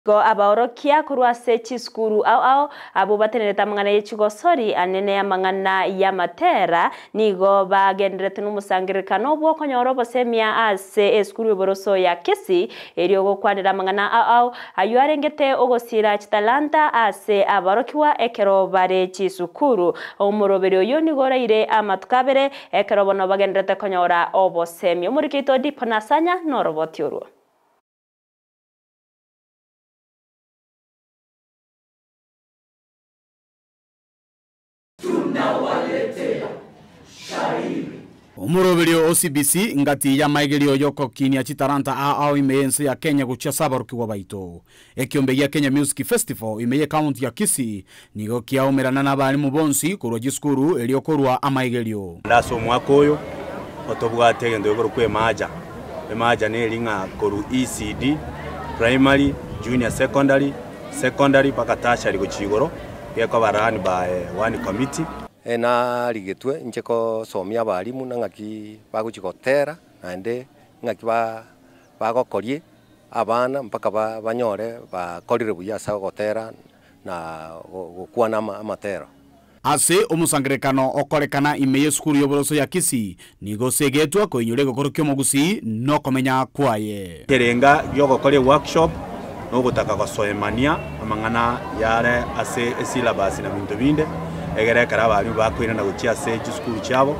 Igo abaorokia korwa ase chisukuru ao ao, abwo batenerete amang'ana ye chigosori anene amang'ana y'amatera, nigo bagendererete nomosangererekano bw'okonyora obosemia ase esukuru y'oboroso ya Kisii, erio gokwanera amang'ana ao ao ayio arengete ogosiira chitalanta ase abaorokigwa ekero bare chisukuru. Omoroberi oyio nigo oraire amatuko abere, ekero bono bagendererete konyora obosemia. Omoriki oito Dipo Nasanya noroboti orwo. Omoroberio o CBC ngati y'amaigerio y'ogokinia chitalanta ao ao ime y'ense ya Kenya gochia ase aborokigwa baito. Ekiombe gia Kenya Music Festival ime y'ecounty ya Kisii nigo kiaumerana nabarimu bonsi korwa chisukuru erio korwa amaigerio. Ase omwaka oyo otobwate egento gekorokwa emaja. Emaja neri ng'a korwa ECD, primary, junior secondary, secondary mpaka tertiary gochia igoro, gekoba run by one committee. Narigetwe inche gosomia abalimu na ng'aki bagochia gotera, naende ng'aki bagokoria abana mpaka banyore bakorire buya ase ogotera na gokwana amatero. Ase omosangererekano okorekana ime y'esukuru y'oboroso ya Kisii, nigo osegetwe koinyora egekoro ki'omogusii na okomenya kwaye. Ekerenga gi'ogokora eworkshop nogotaka gosoemania amang'ana yare ase esyllabus na binto binde, egere ekero abalimu bakoirana gochia ase chisukuru chiabo,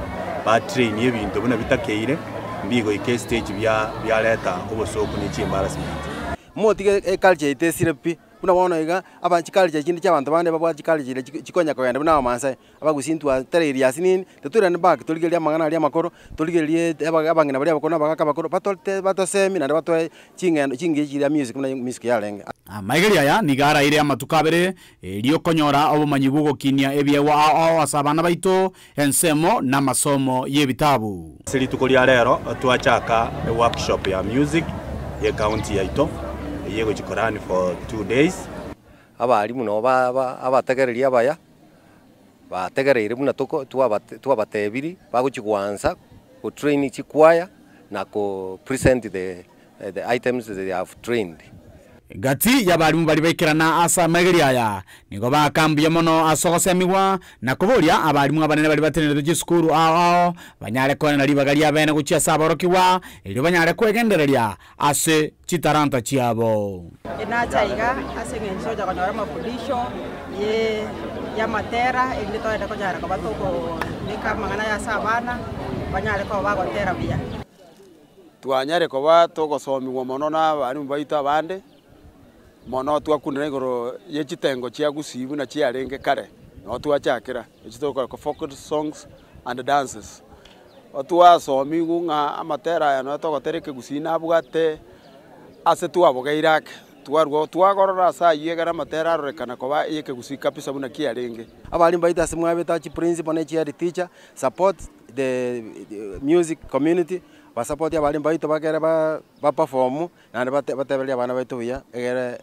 batrainie ebinto buna bitakeire, mbigoika estage bia biareta obosooku ne chiembarrassment. Motige eculture yaito esire pi, Buna bono iga, aba chiculture chinde chi'abanto bande babwate chiculture chiria chikonya kogenda buna Abamaasai, Abagusii ntwatereirie ase nini, totoirane back torigererie amang'ana aria amakoro, torigererie aba abang'ina baria abakoro na abagaka abakoro batote batosemie naende batoe ching'endo chingiya chiria music buna music yarenge. Amaigerio aya nigo araire amatuko abere, erio konyora obomanyi bw'ogokinia ebiegwa ao ao ase abana baito, ensemo namasomo y'ebitabu. Ase rituko ria rero twachaka eworkshop ya music ye county yaito eyio egochi ko run for 2 days. Abalimu nabo abategereria abaya, bategereire buna toko twabatebirie, bagochia goansa gotrain chikwaya na ko present the items they have trained. Gati y'abarimu baria baikerana ase amaigerio aya, nigo baaka mbuya mono ase ogosemigwa, na koboria abarimu abanene baria batenenerete chisukuru ao ao, banyare koenena ribaga ri'abeene gochia ase aborokigwa, erio banyare kwegendereria ase chitalanta chiabo. Enacha iga ase eng'encho togocha konyora amafundisho ye y'amatera erinde togende konyara koba tokobeka amang'ana aya ase abana, banyare koba bagotera buya. Twanyare koba togosomigwa mono na abalimu baito abande, mono twakunera igoro ye chitengo chia Gusii buna chiarenge kare, nabo twachakera echi tokoroka folk songs and dances. Twasomigwe ng'a amatera aya nonye togotera ekegusii nabwate ase twabogeire ake, twarwa twagorora ase aywo ekero amatera arorekana koba ya ekegusii kabisa buna kiarenge. Abalimu baito ase mwabete chiprincipal na chihead teacher, support the music community, basapoti abalimu baito bagere ba baperform naende batebererie abana baito buya egere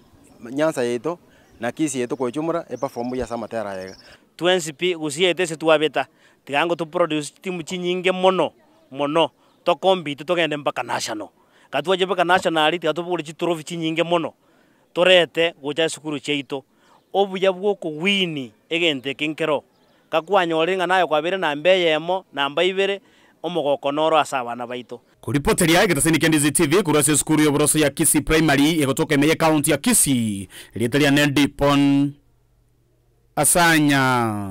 Nyanza yaito na Kisii yaito koichumora eperform buya ase amatera aya iga. Twensi pi gusii yaito ase twabeta, tiga ngo toproduce chitimu chinyinge mono mono, tocompete togende mpaka national. Ekero twachire mpaka national tiga tobogore chitrophy chinyinge mono, torete gocha esukuru chiaito. Obuya bwa okowin egento eke nkero, gakwanyorire ng'a naye kwabeire namba eyemo, namba ibere, omogoko noro ase abana baito. Koripoteria egetaseni kia Ndizi TV korwa ase esukuru y'oboroso ya Kisii Primary egotoka ime y'ecounty ya Kisii, erieta riane Dipon Asanya.